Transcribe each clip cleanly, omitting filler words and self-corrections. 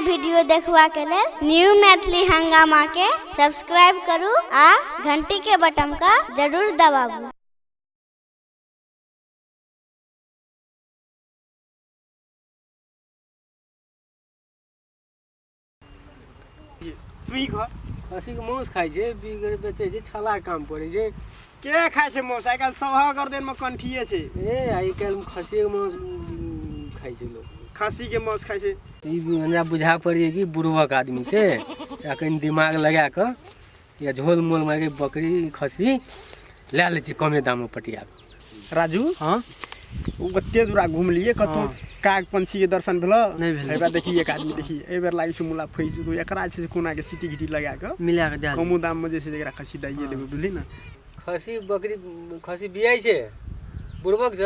Video देखबा के लेल न्यू मैथिली हंगामा के सब्सक्राइब करू आ घंटी के बटन का जरूर दबाबू। तू ही खा। खसीके मासु खाइ छै, बिगड़ बेचै छै, छाला काम पड़ै छै। के खाइ छै मासु? आइ काल्हि सबहक गर्दन मे कंठिए छै। ए आइ काल्हि खसीके मासु खाइ छै लोक। खसी के मासु खाइ छै। ई हमरा बुझा पड़ैए कि बुढ़बक आदमी छै, आ कनि दिमाग लगा कऽ या झोल मोल मारि कऽ बकरी खसी लए लै छै कमे दाममे पटिया कऽ। राजू, हाँ, ओ कते दूरा घुमलियै, कतौ हाँ। काग पंछी के दर्शन भेल? नहि भेलै। एहि बेर देखी, एक आदमी देखी, एहि बेर लागै छै मुला फैस जेतौ। एकरा जे छै से कोना के सीटी घीटी लगा कऽ मिला कऽ दए कमो दाम मे जे छै से एकरा खसी दैये देबै, बुझली ने? खसी बकरी खसी बियाइ छै, बुढ़बक छ।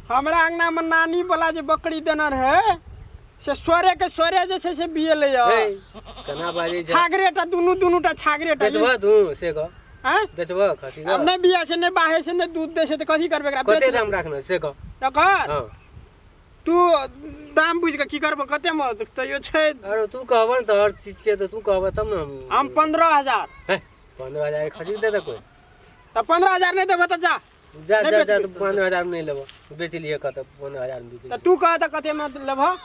हमरा अंगना मे नानी वाला जे बकरी देने रहै से सोरे के सोरे जे छै से बियेलै। हे, केना बाजै छै? छागरे टा, दुनू दुनू टा छागरे टा। बेचबह तू से कह। आँय? बेचबह खसी? आब नहि बिया छै, नहि बाहै छै, नहि दूध दै छै, तऽ कथी करबै एकरा? कते बेच दाम राखना से कह। तकर हँ, तू दाम बुझि कऽ की करबह? कते मे तैयो छै? अरे तू कहबह ने तऽ हर चीज छै, तऽ तू कहबह तब ने हम। हम 15,000। हे, 15,000 के खसी दे दे कोइ? तऽ 15,000 नहि देबह तऽ जा। जा। नहि जा जा। बेचबै। तऽ 15,000 मे नहि लेबह, बेच लिहे कतऽ 15,000 मे बिकै तऽ छै। तू कह तऽ कते मे लेबह?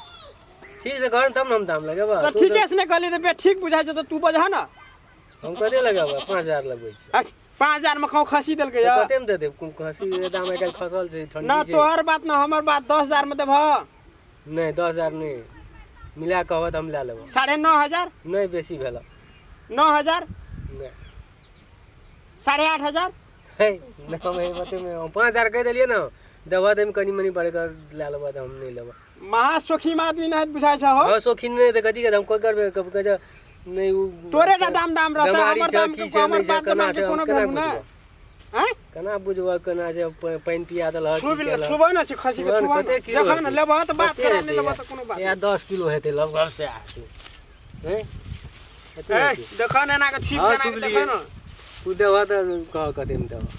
ठीक से कर तब ने हम दाम लगेबह। तऽ तू ठीके से नहि कहली तऽ बे ठीक बुझाइ छै, तऽ तू बजह ने। हम कते लगेबह? 5,000 लगबै छी। 5,000 मे कहूँ खसी देलकै? तऽ यऽ कते मे दे देब? कोन खसी के दाम आइ काल्हि खसल छै, ना। ठंडी छै। तोहर बात ना, हमर बात। 10,000 मे देबह? नहि, 10,000 नहि, मिला कऽ कहबह तऽ हम लए लेबह। 9,500। नहि, बेसी भेल। 9,000। नहि। 8,500। हे, नहि, हम एहि बातेमे हम 5,000 कहि देलियै ने, देबह तऽ कनि मनि बढ़ि कऽ लए लेबह, तऽ हम नहि लेबह। महा शौकीन आदमी नहि बुझाइ छै हो। हँ, शौकीन नहि तऽ कथी के हम कोइ करबै? कब कहै छै नहि ओ तोरे टा दाम दाम रहतै, बेमारी हमर छै, दाम की के छै, हमर नहि छै, बात केना जमान के छै, हम कोनो केना वैल्यू नहि। बुझबह? आँय? केना बुझबह केना छै? पानि पिया देलहक, की छुबि केलहक? छुबै ने छै खसी के। छुबह ने, छुबह ने। कते किलो जखन हेतै? लेबह तऽ बात कते करह, नहि हेतै? लेबह तऽ कोनो बात या नहि। 10 किलो हेतै लगभग से हेतै। हैं? कते ए हेतै? देखऽ ने, एना के छुबि हाँ, के एना के छुबि देखऽ लियै। ने। तू देबह तऽ कह कते मे देबह।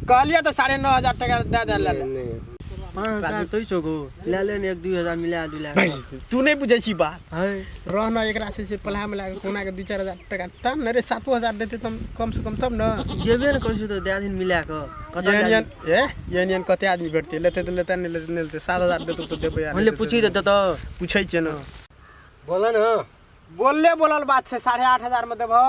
कहलियै तऽ 9,500 टका दए दे, लए ले। नहि, नहि। 5,000 तोइ छौ, लए ले ने, 1-2 हजार मिला दू लए। तू नहि बुझै छी बात। है। रह न, एकरा से से पलाह मिला कऽ कोना के 2-4 हजार टका तब ने रे, 7,000 देतै तब कम से कम तब ने। जेबे ने करै छी तऽ दए दिन मिला कऽ कतऽ। एहन एहन ए एहन एहन कते आदमी भेटतै? लेतै तऽ लेतै, नहि लेतै नहि लेतै। 7,000 देतौ तऽ देबै आ होले नहि पूछी देतौ तऽ देतौ। पूछै छियै ने। बोलऽ ने। बोलले बोलल बात छै, 8,500 मे देबह?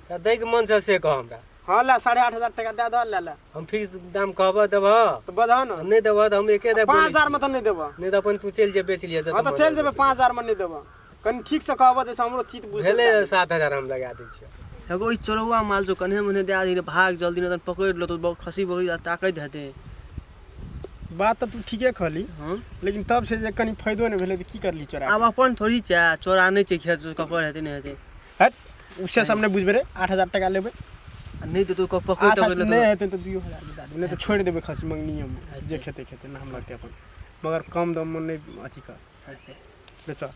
तऽ दैके मन छै से कह हमरा। हँ, ले, 8,500 टका दए दह, ले ले। हम फिक्स दाम कहबह देबह? तऽ बजह ने। नहि देबह तऽ हम एके दे 5,000 मे तऽ नहि देबह। नहि तऽ अपन तू चलि जे, बेच लिअ। हँ, तऽ चलि जेबै, 5,000 मे नहि देबह। कनि ठीक से कहबह जैसे हमरो चित बुझ। भेलै, 7,000 हम लगा दै छियौ। एगो ई चोरौआ माल जो कन्हे मुन्हे दए दही, भाग जल्दी, नहि तऽ पकड़ि लेतौ। खसी बकरी ताकैत हेतै। बात तऽ तू ठीके कहली। हँ। लेकिन तब से जे कनि फायदो नहि भेलै तऽ की करली चोरा? आब अपन थोड़ी छै, चोरा नहि छै खेत, ककर हेतै नहि हेतै। हट, उसे सब नहि बुझबै रे। 8,000 टका लेबै। आ नहि देतौ, पकड़ि अच्छा, तकड़ि लेतौ। नहि हेतै तऽ 2,000 दए देबै, नहि तऽ छोड़ि देबै खसी मंगनीमे, जे खेतै खेतै, नाम लगतै अपन, मगर कम दाममे नहि अथी कर। ले चल,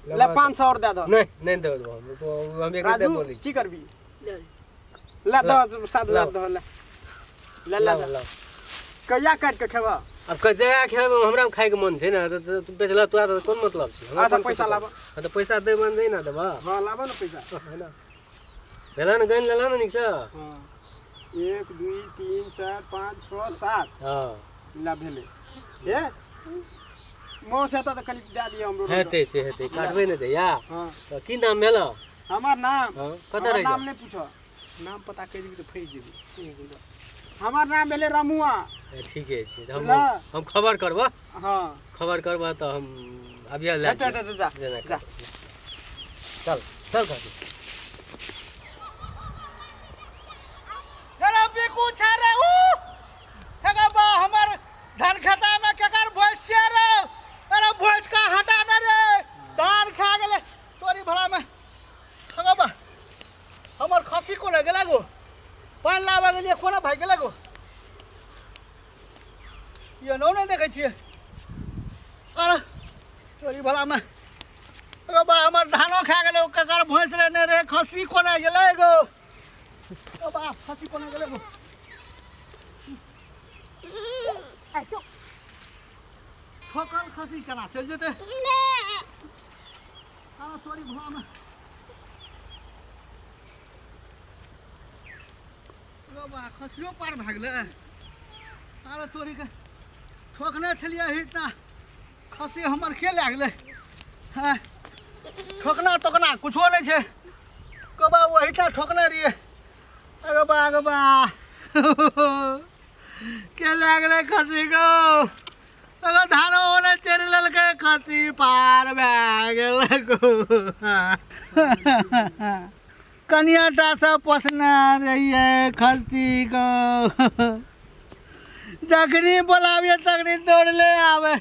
ले, 500 और दए दह। नहि, नहि देबो हम। तो हम एक दे राजू, बोलै छी। की करबी? ले, दह, 7,000 दह, ले ले ले। लाउ, दे। लाउ। कहिया काटि कऽ खेबह? आब जहिया खेबै, हमरा खायके मन छै ने, तऽ तू बेचलह, तोरा तऽ कोन मतलब छै? हमरा अच्छा, कोन पैसा मतलब? लाबऽ। हँ, तऽ पैसा दै मन नहि ने देबह? हँ, लाबऽ ने पैसा। है ना, भेलै ने, गनि लेलह ने नीकसँ? हँ, 1 2 3 4 5 6 7। हँ। ला, भेलै। हे, माउस हेतऽ तऽ कनि दए दिअ हमरो। हेतै से हेतै, काटबै ने जहिया। हँ। तऽ की नाम भेल? हमर नाम? हँ, कतऽ हमर रहै नाम छौ? नहि पूछऽ, नाम पता कहि देबी तऽ फँसि जेबी। हमर नाम भेलै रमुआ। ए, ठीके छै, तऽ हम ला। हम खबर करबह। हँ। खबर करबह तऽ हम अभिया लए हेतै, हेतै तऽ जा। जेना। जा। चल चल काकी। अरे बिकू छै रे ऊ, हे बा, हमर धान खेता में केकर भैंस छै रे? अरे भैंस का हटा दे रे, धान खा गेलै तोरी भला में। हे बा, हमर खसी कोना गेलै गो? पानि लाबऽ गेलियै, कोना भागि गेलै गो? ये नौ नहि देखै छियै। अरे तोरी भला में, अरे बा, हमर धानो खा गेलै। ओ केकर भैंस रे? नहि रे, खसी कोना गेलै गो? ओ बा, खसी कोना गेलै गो? ठोकल खसी केना चलि जेतै? भलामे। रो बा, खसियो पार भए गेलै। अरे तोरी के ठोकने छलियै हिटना, खसी हमर के लए गेलै? हँ, ठोकना टोकना कुछो नहि छै कबा, ओहिटा ठोकने रहियै। अरे बा, अरे बा, के लए गेलै खसी गो? अगर धानो ओने चढ़ि लेलकै, खसी पार भए गेलै गो। कनिया टा से पोसने रहियै खसी गो, जखनी बोलाबियै तखनी दौड़ले आबै।